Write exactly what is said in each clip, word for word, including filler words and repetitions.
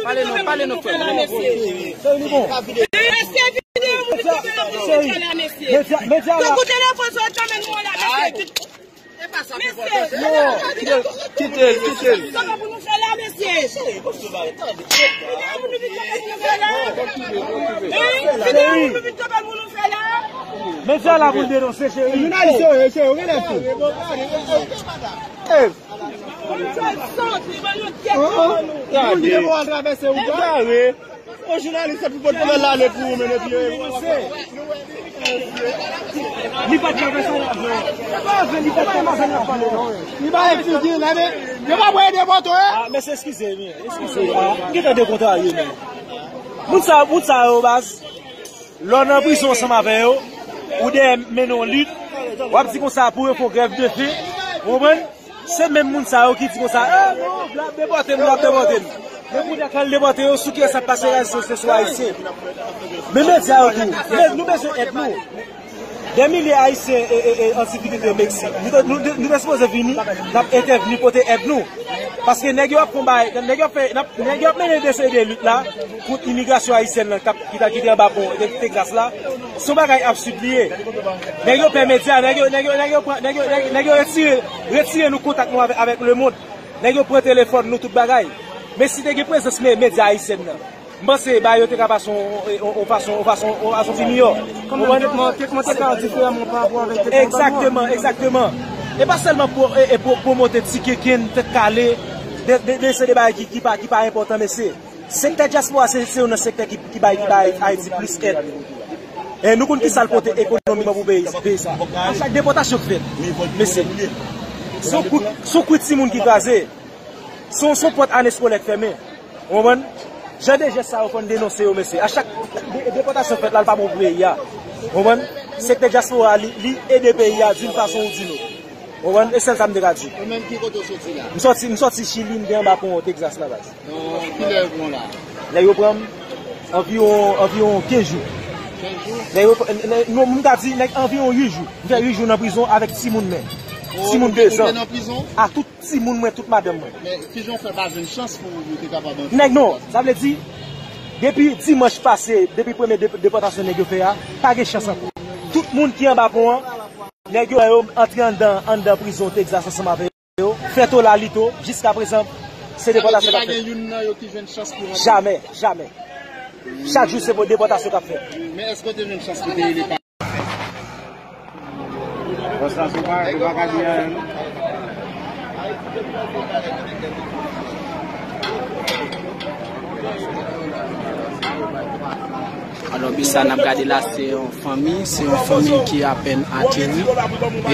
Pale non, pale non, frè. Mesye, videyo moun ki tonbe nan moun ki fè la, mesye. Medya, medya la. Tankou telefòn sa yo tonbe nan moun la, mesye. Mesye. Non, kite l, kite l, kite l. Videyo moun ki tonbe pou nou fè la, mesye. Videyo moun ki tonbe pou nou fè la. Hein? Videyo moun ki tonbe pou nou fè la. Medya la pou l denonse, cheri. Jounalis yo, yo, yo, yo, yo, yo. Moun jwe santi, ban yo tèt, ban nou. Moun ki te pral travèse wout la. Yon jounalis se pou pote l ale pou ou menm epi yo. Li pa t ka fè sa l ap fè. Li pa t ka fè sa l ap pale non. Li pa figi la men. Yo pa voye depòte. Ah, mesye, eskize m, eskize m. Ah, m gentan dekontrarye men. Moun sa, moun sa yo baz. Lè w nan prizon ansanm avè yo, ou dèyè mennen yon lit, w ap di konsa pou yo fè yon grèv de fen, ou konprann? Se menm moun sa yo ki di konsa, eh non, l ap depòte m, l ap depòte m. Men kounye a, kan l depòte yo, sou kiyès ap pase rezo sosyo? Ayisyen. Men medya yo tou, men nou bezwen èd nou. Dè milye Ayisyen e, e, e, an difikilte Meksik. Nou te, nou, nou te sipoze vini, n ap entèvni pote èd nou. Paske nèg yo ap fè yon bagay, nèg yo ap fè, n ap, nèg yo ap mennen de seri de lit la kont imigrasyon ayisyèn nan k ap, ki ta, ki te anba pon Te-, Texas la. Se yon bagay absid li ye. Nèg yo pè medya, nèg yo, nèg yo, nèg yo pran, nèg yo, nèg, nèg yo retire, retire nou kontak nou avèk, avèk lemonn. Nèg yo pran telefòn nou, tout bagay. Men si te gen prezans me-, medya ayisyèn nan, m panse bagay yo te ka pase yon, yon, yon fason, yon fason, yon fason pi miyò. Konbyen tretman, tretman te ka diferaman pa rapò avèk tretman pa nwa? Egzakteman, egzakteman. E pa sèlman pou, e, e pou pwomote ti kenken, tèt kale, de, de, de se de bagay ki, ki pa, ki pa enpòtan, mesye. Sektè dyaspora se, se youn nan sektè ki, ki bay, ki bay Ayiti plis èd. E nou konn ki sa l pote ekonomikman pou peyi, peyi sa. A chak depòtasyon k fèt, mesye, se yon kwit, se yon kwit timoun ki kraze. Se yon, se yon pòt ane eskolè k fèmen. Ou konprann? Jan de jès sa yo fò n denonse yo, mesye. A chak de-, depòtasyon k fèt la, l pa bon pou peyi a. Ou konprann? Sektè dyaspora a, li, li ede peyi a d'une façon ou d'une autre. Ou konprann? E sèl sa m te ka di. Ou menm ki kote w soti la? M soti, m soti Chili, m te anba pon Texas la baz. Ki lè yo pran w la? Lè yo pran m, anviwon, anviwon kenz jou. Kenz jou? Lè yo, lè, non, m ka di, nèg anviwon uit jou. M fè uit jou nan prizon avèk timoun mwen. Timoun de zan. Ou te nan prizon? A tout timoun mwen, tout madanm mwen. Men, kijan w fè pa jwenn chans pou ou te kapab antre? Nèg non, sa vle di, depi dimanch pase, depi premye dep-, depòtasyon nèg yo fè a, pa gen chans ankò. Tout moun ki anba pon an, nèg yo, yo antre anndan, anndan prizon Texas ansanm avè yo, fè tolalito, jiskaprezan, se depòtasyon k ap fèt. Sa vle di pa gen youn nan yo ki jwenn chans pou rantre? Jamè, jamè. Chak jou se pou depòtasyon k ap fèt. Men èske w te jwenn chans pou te rele pa? Bòs la sou pa, yo pa ka di anyen non. Alò, bis sa n ap gade la, se yon fanmi, se yon fanmi ki apèn ateri.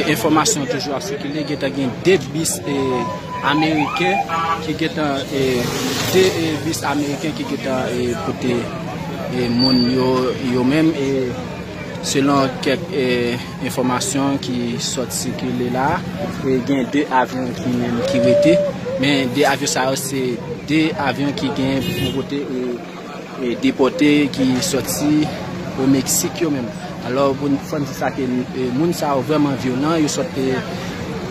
E enfòmasyon toujou ap sikile, gentan gen de bis, e, ameriken ki gentan, e, de, e, bis ameriken ki gentan, e, pote, e, moun yo, yo menm, e, selon kèk, e, enfòmasyon ki sot sikile la, e, gen de avyon ki menm ki rete, men de avyon sa yo se de avyon ki gen pou pote, e, e, depòte ki soti o Meksik yo menm. Alò, pou n, fò n di sa ke, e, moun sa yo vrèman vyolan, yo sot, e,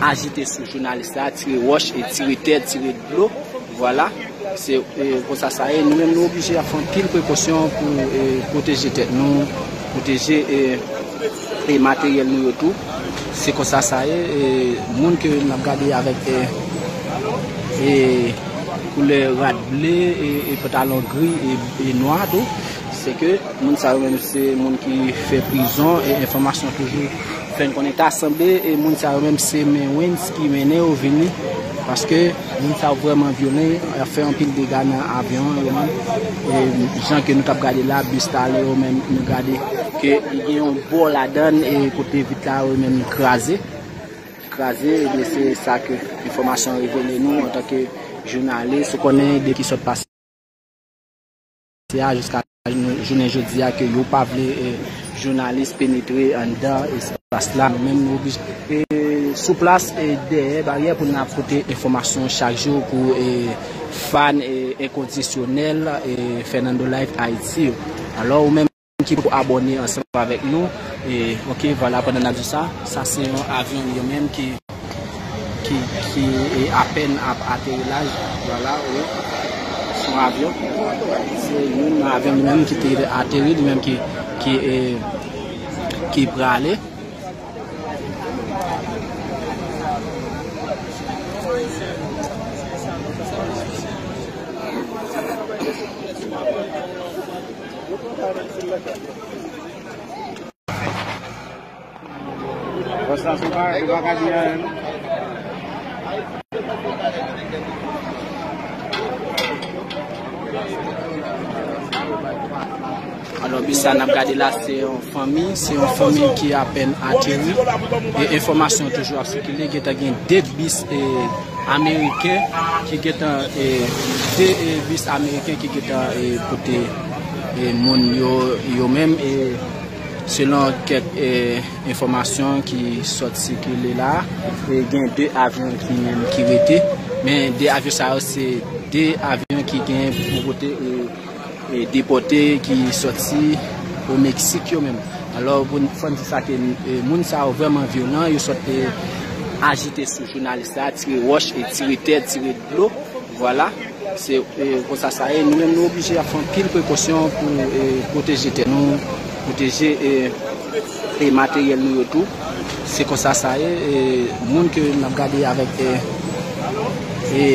ajite sou jounalis la, tire wòch e tire tè, tire dlo. Vwala, se, e, konsa sa ye. Nou menm, nou oblije ap fè anpil prekosyon pou, e, pwoteje tèt nou, pwoteje, e, e materyèl nou yo tou. Se konsa sa ye, e, moun ke n ap gade avèk, e, e, koulè rad ble, e, e pantalon gri, e, e nwa tou. Se ke moun sa yo menm se moun ki fè prizon, e enfòmasyon toujou fè n konnen ta sanble, e moun sa yo menm se men Wens ki mennen yo vini, paske moun sa yo vrèman vyolan, y ap fè anpil dega nan avyon an yo menm. E jan ke nou t ap gade la, bis talè yo menm, nou gade ke li gen yon bò ladan l, e kote vit la yo menm kraze. Kraze, ebyen, se sa ke enfòmasyon revele nou antanke jounalis. Ou konnen de ki sot pase a jiska jounen jodi a ke yo pa vle, e, jounalis penetre anndan espas la. Nou menm, nou oblije, e, sou plas, e, dèyè baryè pou n ap pote enfòmasyon chak jou pou, e, fan, e, enkondisyonèl, e, Fernando Live Haïti yo. Alò, ou menm ki poko abòne ansanm avèk nou, e, oke, vwala, pandan n ap di sa, sa se yon avyon li menm ki, ki, ki, e, apèn ap aterilaj, vwala, wi. Sou avyon. Se youn nan avyon li menm ki te ateri, li menm ki, ki, e, ki prale. Konstans, ou pa, ou pa ka di anyen, non? Alò, bis sa n ap gade la, se yon fanmi, se yon fanmi ki apèn ateri. E enfòmasyon toujou ap sikile, gentan gen de bis, e, ameriken ki gentan, e, de, e, bis ameriken ki gentan, e, pote, e, moun yo, yo menm, e, selon kèk, e, enfòmasyon ki sot sikile la, e, gen de avyon ki menm ki rete, men de avyon sa yo se de avyon ki gen pou pote, e, e, depòte ki soti o Meksik yo menm. Alò, pou n, fò n di sa ke, e, moun sa yo vrèman vyolan, yo sot, e, ajite sou jounalis la, tire wòch, e, tire tè, tire dlo. Vwala, se, e, konsa sa ye. Nou menm, nou oblije ap fè anpil prekosyon pou, e, pwoteje tè nou, pwoteje, e, e materyèl nou yo tou. Se konsa sa ye. E, moun ke n ap gade avèk, e, e,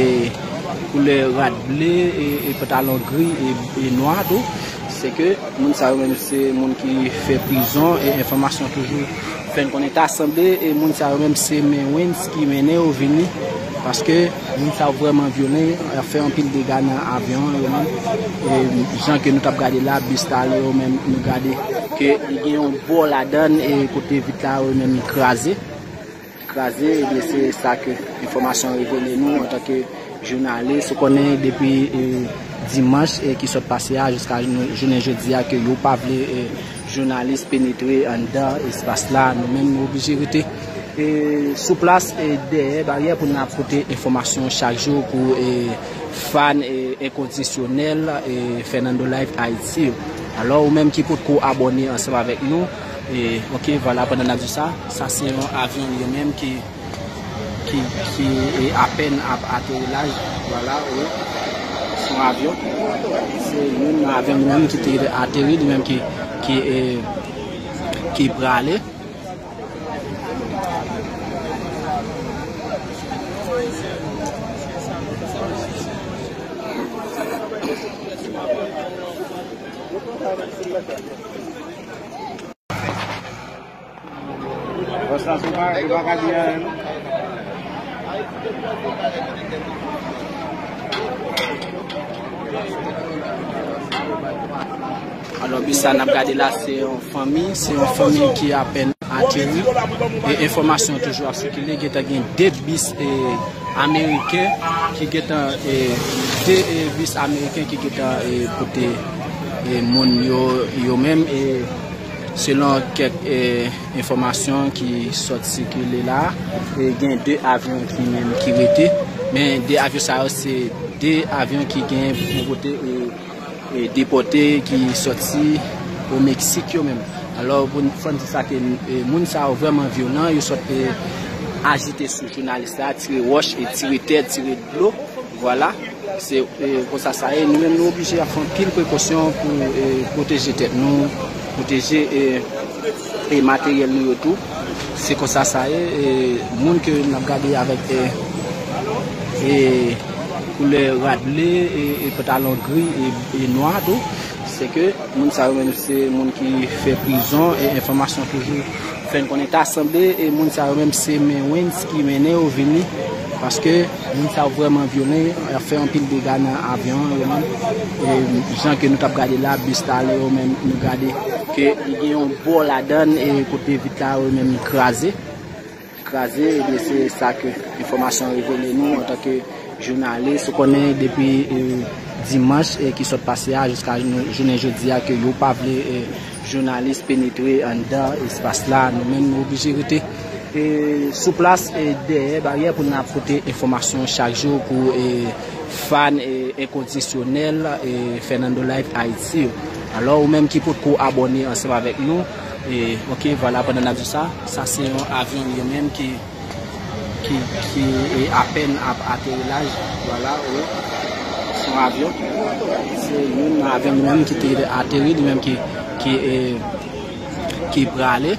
koulè rad ble, e, e pantalon gri, e, e nwa tou, se ke moun sa yo menm se moun ki fè prizon, e enfòmasyon toujou fè n konnen ta sanble, e moun sa yo menm se men Wens ki mennen yo vini, paske moun sa yo vrèman vyolan, y ap fè anpil dega nan avyon an yo menm. E jan ke nou t ap gade la, bis la yo menm, nou gade ke li gen yon bò ladan l, e kote vit la yo menm kraze. Kraze, ebyen, se sa ke enfòmasyon revele nou antanke jounalis. Ou konnen depi, e, dimanch, e, ki sot pase a jiska nou, jounen jodi a ke yo pa vle, e, jounalis penetre anndan espas la. Nou menm, nou oblije rete, e, sou plas, e, dèyè baryè pou n ap pote enfòmasyon chak jou pou, e, fan, e, enkondisyonèl, e, Fernando Live Haïti yo. Alò, ou menm ki potko abòne ansanm avèk nou, e, oke, vwala, pandan n ap di sa, sa se yon avyon li menm ki, ki, ki, e, apèn ap aterilaj, vwala, wi. Se yon avyon. Se youn nan avyon li menm ki te ateri, li menm ki, ki, e, ki prale. Konstans, ou pa, ou pa ka di anyen, non? Alò, bis sa n ap gade la, se yon fanmi, se yon fanmi ki apèn ateri. E enfòmasyon toujou ap sikile, gentan gen de bis, e, ameriken ki gentan, e, de, e, bis ameriken ki gentan, e, pote, e, moun yo, yo menm, e, selon kèk, e, enfòmasyon ki sot sikile la, e, gen de avyon ki menm ki rete, men de avyon sa yo se de avyon ki gen pou pote, e, e, depòte ki soti o Meksik yo menm. Alò, pou n, fò n di sa ke, e, moun sa yo vrèman vyolan, yo sot, e, ajite sou jounalis la, tire wòch, e, tire tè, tire dlo. Vwala, se, e, konsa sa ye. Nou menm, nou oblije ap fè anpil prekosyon pou, e, pwoteje tèt nou, pwoteje, e, e materyèl nou yo tou. Se konsa sa ye. E, moun ke n ap gade avèk, e, e, koulè rad ble, e, e pantalon gri, e, e nwa tou, se ke moun sa yo menm se moun ki fè prizon, e enfòmasyon toujou fè n konnen ta sanble, e moun sa yo menm se men Wens ki mennen yo vini, paske moun sa yo vrèman vyolan, y ap fè anpil dega nan avyon an yo menm. E jan ke nou t ap gade la, bis la yo menm, nou gade ke li gen yon bò ladan l, e kote vit la yo menm kraze. Kraze, ebyen, se sa ke enfòmasyon revele nou antanke jounalis. Ou konnen depi, e, dimanch, e, ki sot pase a jiska nou, jounen jodi a ke yo pa vle, e, jounalis penetre anndan espas la. Nou menm, nou oblije rete, e, sou plas, e, dèyè baryè pou n ap pote enfòmasyon chak jou pou, e, fan, e, enkondisyonèl, e, Fernando Live Haïti yo. Alò, ou menm ki potko abòne ansanm avèk nou, e, oke, vwala, pandan n ap di sa, sa se yon avyon li menm ki, ki, ki, e, apèn ap aterilaj, vwala, wi. Yon avyon. Se youn nan avyon li menm ki te ateri, li menm ki, ki, eh, ki prale.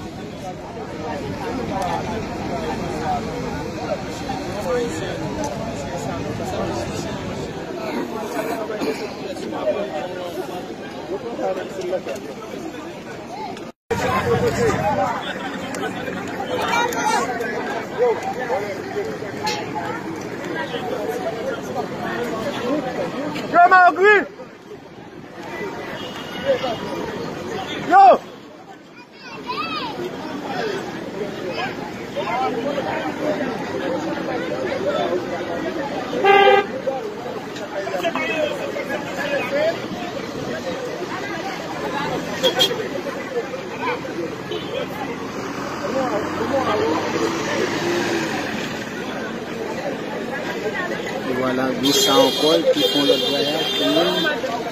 Yo, Malgri! Yo! E vwala, gwo sa ankò, ki fè yon lòt vwayaj kanmenm.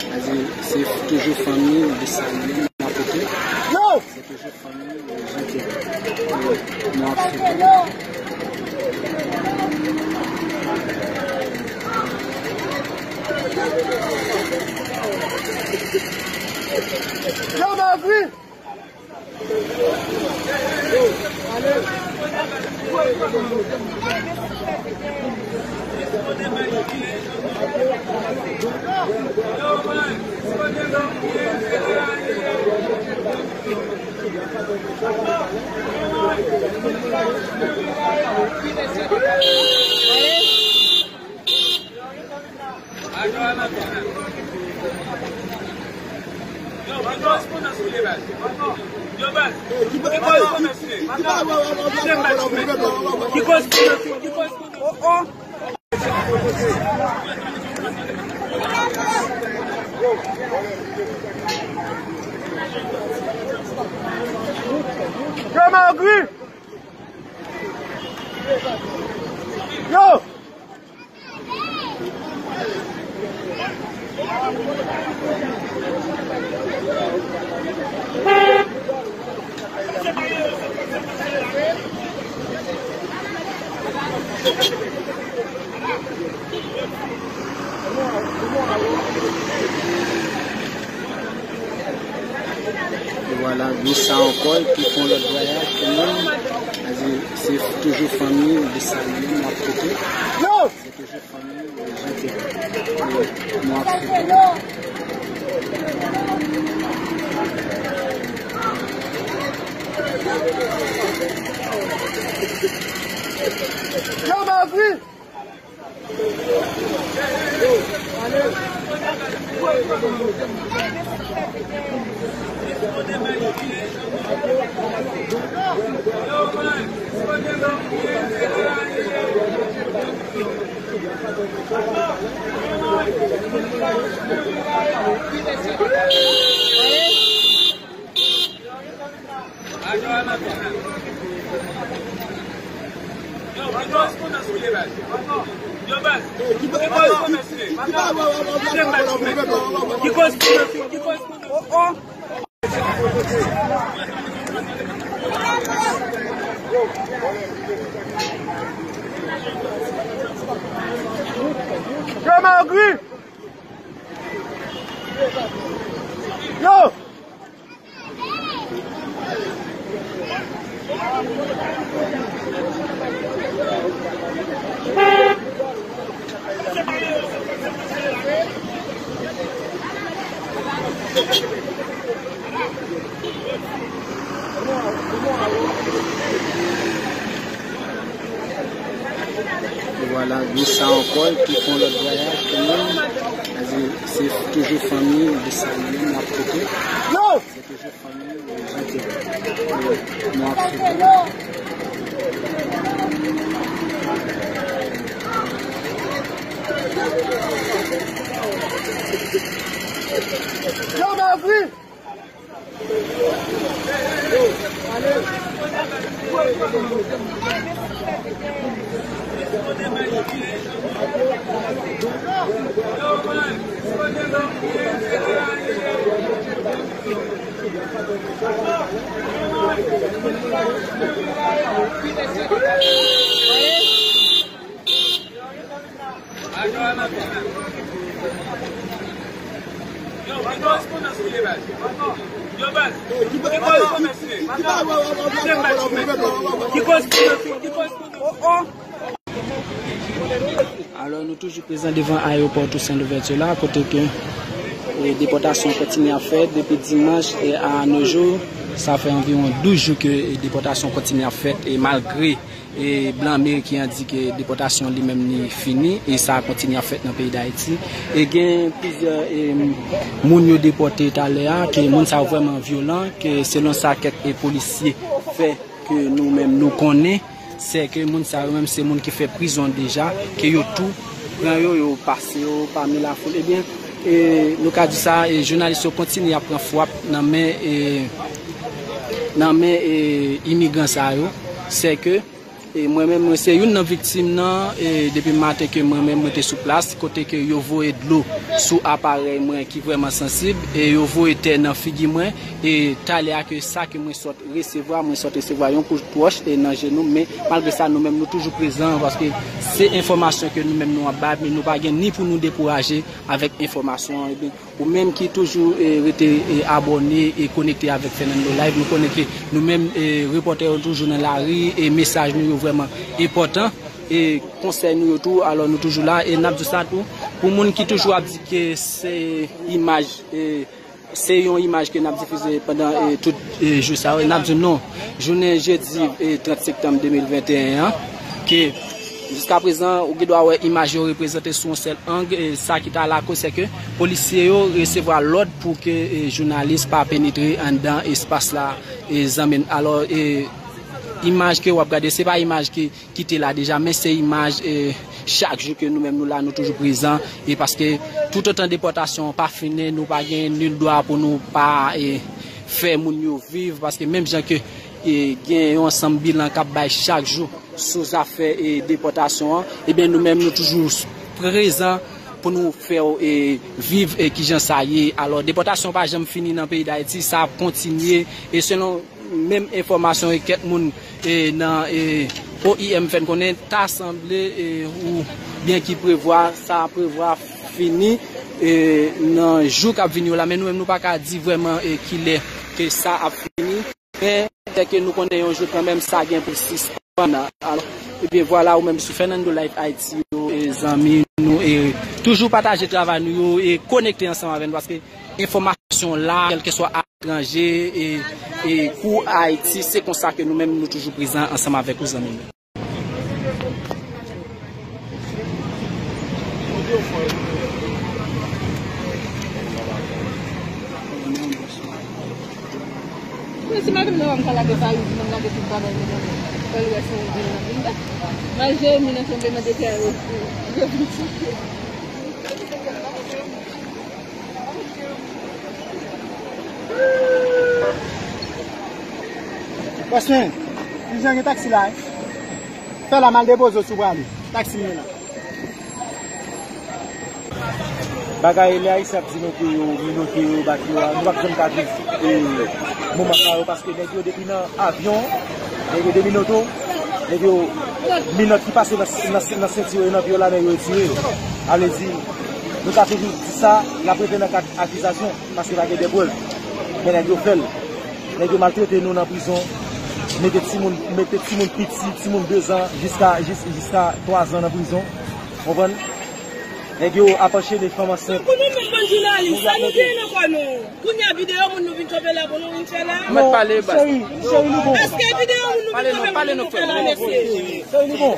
Sa di, se toujou fanmi Desalin n ap pote. Se toujou fanmi, eh, Jean Pierre. Eh, nou ap swiv. Yo, Malgri! Yo, Malgri! Yo! E vwala, gwo sa ankò, epi fè yon lòt vwayaj kanmenm. Sa di, se toujou fanmi Desalin n ap pote. Se toujou fanmi Jean Pierre. Nou ap swiv. Yo, Malgri! Yo, Malgri! Yo! E vwala, gwo sa ankò, ki fè yon lòt vwayaj kanmenm. Sa di, se toujou fanmi Desalin n ap pote. Se toujou fanmi Jean Pierre. Nou ap swiv. Yo, Malgri! Alò, nou toujou prezan devan ayewopò Toussaint Louverture la, kote ke, e, depòtasyon kontinye ap fèt depi dimanch e a nos jours. Sa fè anviwon douz jou ke, e, depòtasyon kontinye ap fèt, e malgre, e, blan ameriken an di ke depòtasyon li menm li fini, e sa kontinye ap fèt nan peyi Dayiti. E gen plizyè, e, moun yo depòte talè a, ke moun sa yo vrèman vyolan, ke selon sa kèk, e, polisye fè ke nou menm nou konnen, se ke moun sa yo menm se moun ki fè prizon deja, ke yo tou pran yo, yo pase yo pami lafoul. Ebyen, e, nou ka di sa, e, jounalis yo kontinye ap pran fwap nan men, e, nan men, e, imigran sa yo. Se ke, e, mwen menm, mwen se youn nan viktim nan, e, depi maten ke mwen menm mwen te sou plas, kote ke yo voye dlo sou aparèy mwen ki vrèman sansib, e yo voye tè nan figi mwen, e talè a ke sa ke mwen sot resevwa, mwen sot resevwa yon kout wòch, e, nan jenou m, men malgre sa, nou menm, nou toujou prezan, paske se enfòmasyon ke nou menm nou ap bay, men nou pa gen ni pou nou dekouraje avèk enfòmasyon an, ebyen, ou menm ki toujou, e, rete, e, abòne e konekte avèk Fernando Live, nou konnen ke nou menm, e, repòtè yo toujou nan lari, e mesaj nou yo vrèman enpòtan, e konsèy nou yo tou, alò nou toujou la, e n ap di sa tou, pou moun ki toujou ap di ke se imaj, e, se yon imaj ke n ap difize pandan, e, tout, e, jou sa yo. N ap di non. Jounen jedi, e, trant septanm de mil venteyen an, ke jiska prezan, ou gen dwa wè imaj yo reprezante sou yon sèl ang, e, sa ki ta lakoz, se ke polisye yo resevwa lòd pou ke, e, jounalis pa penetre anndan espas la, e, zanmi m. Alò, e, imaj ke w ap gade, se pa imaj ki ki te la deja, men se imaj, e, chak jou ke nou menm nou la, nou toujou prezan, e paske toutotan depòtasyon an pa fini, nou pa gen nil dwa pou nou pa, e, fè moun yo viv, paske menm jan ke, e, gen yon ansanm bilan k ap bay chak jou sou zafè, e, depòtasyon an, ebyen nou menm nou toujou s-, prezan pou nou fè w, e, viv, e, kijan sa ye. Alò, depòtasyon pa janm fini nan peyi Dayiti, sa ap kontinye, e selon menm enfòmasyon e kèk moun, e, nan, e, O I M fè n konnen, ta sanble, e, oubyen ki prevwa, sa prevwa fini, e, nan jou k ap vini yo la, men nou menm nou pa ka di vrèman, e, kilè ke sa ap fini, men se ke nou konnen yon jou kanmenm sa gen pou sispann. Alò, ebyen vwala, ou menm sou Fernando Live Haiti yo, e, zanmi nou, e, toujou pataje travay nou yo, e, konekte ansanm avè n, paske enfòmasyon la, kèlkeswa aletranje, e, e kou Ayiti, se konsa ke nou menm nou toujou prezan ansanm avèk ou, zanmi m. Men si madanm nan pa m ka lage valiz mwen, lage tout bagay mwen nan men, fè l wè se yon vil nan vin la. M al jere moun nan tonbe nan de tè yo. Bòs mwen, kijan gen taksi la, wi? Fè la, m al depoze w si w prale. Taksi m ye la. Bagay lè Ayisyen ap di nou ke yo minote yo, bat yo a, nou p ap janm ka viv, e, moman sa yo, paske nèg yo depi nan avyon, nèg yo deminote w, nèg yo minòt ki pase nan, nan, nan senti yo, nan pye w la, nèg yo retire yo. A vle di, nou ka toujou di sa, l ap rete nan kad akizasyon, paske pa gen de prèv. Men nèg yo fè l. Nèg yo maltrete nou nan prizon, mete timoun, mete timoun piti, timoun de zan jiska, jis-, jiska twa zan nan prizon. Konprann? Nèg yo ap anchene fanm ansent. Tankou nou menm bann jounalis, sa nou genyen nan kò nou. Kounye a videyo moun nou vin kanpe la pou nou vin fè la. Mèt pale bas. Cheri, cheri, nou bon. Èske videyo moun nou vin kanpe la pou nou fè la, mesye? Cheri, nou bon.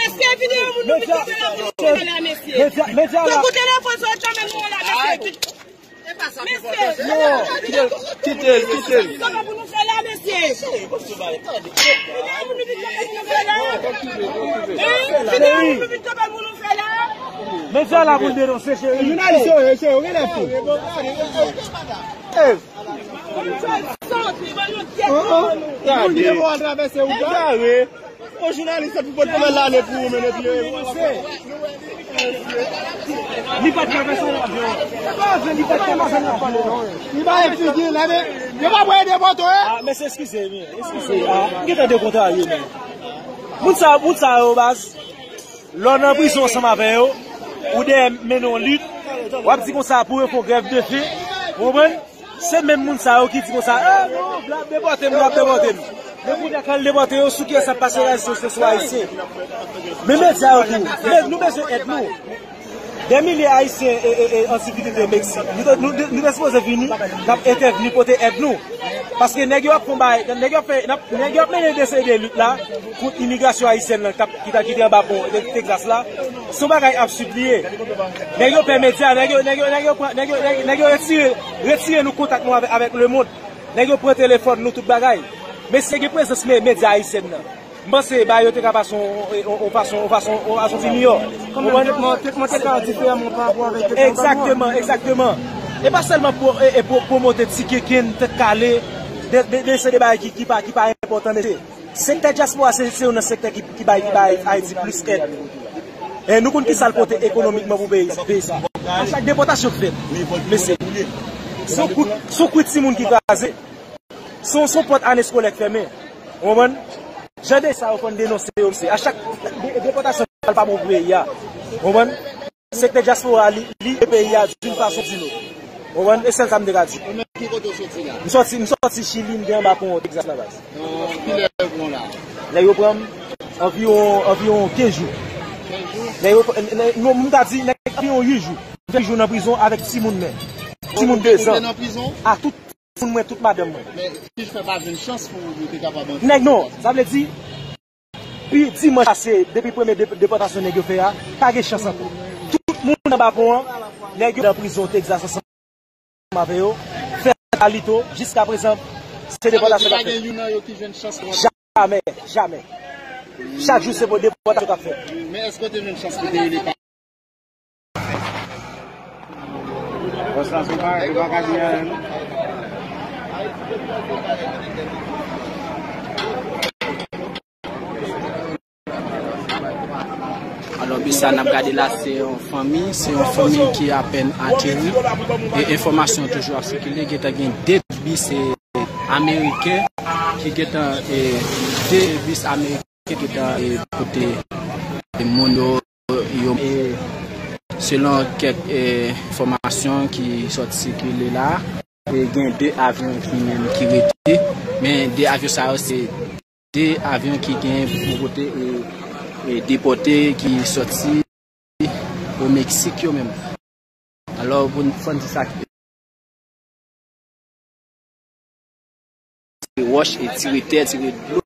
Èske videyo moun nou vin kanpe la pou nou fè la, mesye? Medya, medya la. Tankou telefòn sa w t fèmen nou la, mesye. Mesye. Non, kite l, kite l, kite l. Sa pa pou nou fè la, mesye. Videyo moun nou vin kanpe pou nou fè la. Hein? Videyo moun nou vin kanpe pou nou fè la. Men sa la pou l denonse, cheri. Jounalis yo ye, cheri, yo genlè fou. Moun ki te pou al travèse wout la. Yon jounalis se pou pote konbyen lane pou ou menm epi yo evanse. Li pa t travèse yon avyon. Li pa t travèse yon avyon. Li pa t figi la, men yo pa pran de moto, hein? Ah, mesye, eskize, men, eskize. Ah, m gentan dekontrarye, men. Moun sa, moun sa yo, baz. Lè w nan prizon ansanm avè yo, ou dèyè mennen yon lit, w ap di konsa pou yo fè yon grèv de fen, Ou konprann? Se menm moun sa yo ki di konsa, "Ah, non, l ap depòte m, l ap depòte m." Men kounye a, kan l depòte yo, sou kiyès ap pase rezo sosyo? Sou Ayisyen. Men medya yo tou, men nou bezwen èd nou. Dè milye Ayisyen e, e, e, an difikilte Meksik. Nou te, nou, nou te sipoze vini, n ap entèvni, pote èd nou. Paske nèg yo ap fè yon bagay, nèg yo ap fè, n ap, nèg yo ap mennen de seri de lit la kont imigrasyon ayisyèn nan k ap, ki ta, ki te anba pon Te-, Texas la. Se yon bagay absid li ye. Nèg yo pè medya, nèg yo, nèg yo, nèg yo pran, nèg yo, nèg, nèg yo retire, retire nou kontak nou avè-, avèk lemonn. Nèg yo pran telefòn nou, tout bagay. Men si gen prezans me-, medya ayisyèn nan, m panse bagay yo te ka pase yon, yon, yon fason, yon fason, yon fason ti miyò. Kanmenm, trètman, trètman te ka diferan pa rapò avèk trètman Obama. Egzakteman, egzakteman. E pa sèlman pou, e, e pou pwomote ti kenken, tèt kale, de, de, de se de bagay ki, ki pa, ki pa enpòtan, mesye. Sektè dyaspora se, se youn nan sektè ki, ki bay, ki bay Ayiti plis èd. E nou konn ki sa l pote ekonomikman pou peyi, peyi sa. A chak depòtasyon k fèt, mesye, se yon kout, se yon kout timoun ki kraze. Se yon, se yon pòt ane eskolè k fèmen. Ou konprann? Jan de sa yo konn denonse yo, mesye. A chak de-, depòtasyon, sa l pa bon pou peyi a. Ou konprann? Sektè dyaspora a, li, li ede peyi a d'une façon ou d'une autre. Ou konprann? E sèl sa m te ka di. Ou menm, ki kote w soti la? M sòti, m sòti Chili, m te anba pon Texas la, baz. Kilè yo pran w la? Nèg yo pran m anviwon, anviwon kenz jou. Kenz jou? Nèg yo, nèg, nou, m ka di, nèg anviwon uit jou. Uit jou nan prizon avèk timoun men. Timoun de zan. Tout moun nan prizon? A, tout moun mwen, tout madanm mwen. Men jij fè pa jwenn chans pou yo te kapab antre? Nèg non, sa vle di, pi dimanch pase, depi premye dep-, depòtasyon nèg yo fè a, pa gen chans ankò. Tout moun anba pon an, nèg yo nan prizon Texas ansanm avè yo, fè Carlito, jiskaprezan, se depòtasyon k ap fèt. Sa vle di pa gen youn nan yo ki jwenn chans pou antre? Jamè, jamè. Chak jou se pou depòtasyon k ap fèt. Men èske w te jwenn chans pou te rele pa Bòs la, se pa, yo pa ka di anyen, non. Alò, bis sa n ap gade la, se yon fanmi, se yon fanmi ki apèn ateri. E enfòmasyon toujou ap sikile, gentan gen de bis, e, ameriken ki gentan, e, de bis ameriken ki gentan, e, pote, e, moun yo, yo, e, selon kèk, e, enfòmasyon ki sòti sikile la, e, gen de avyon ki menm ki rete, men de avyon sa yo se de avyon ki gen pou pote, e, e, depòte ki sòti o Meksik yo menm. Alò, pou n, fò n di sa ki wòch e tire tè, tire dlo.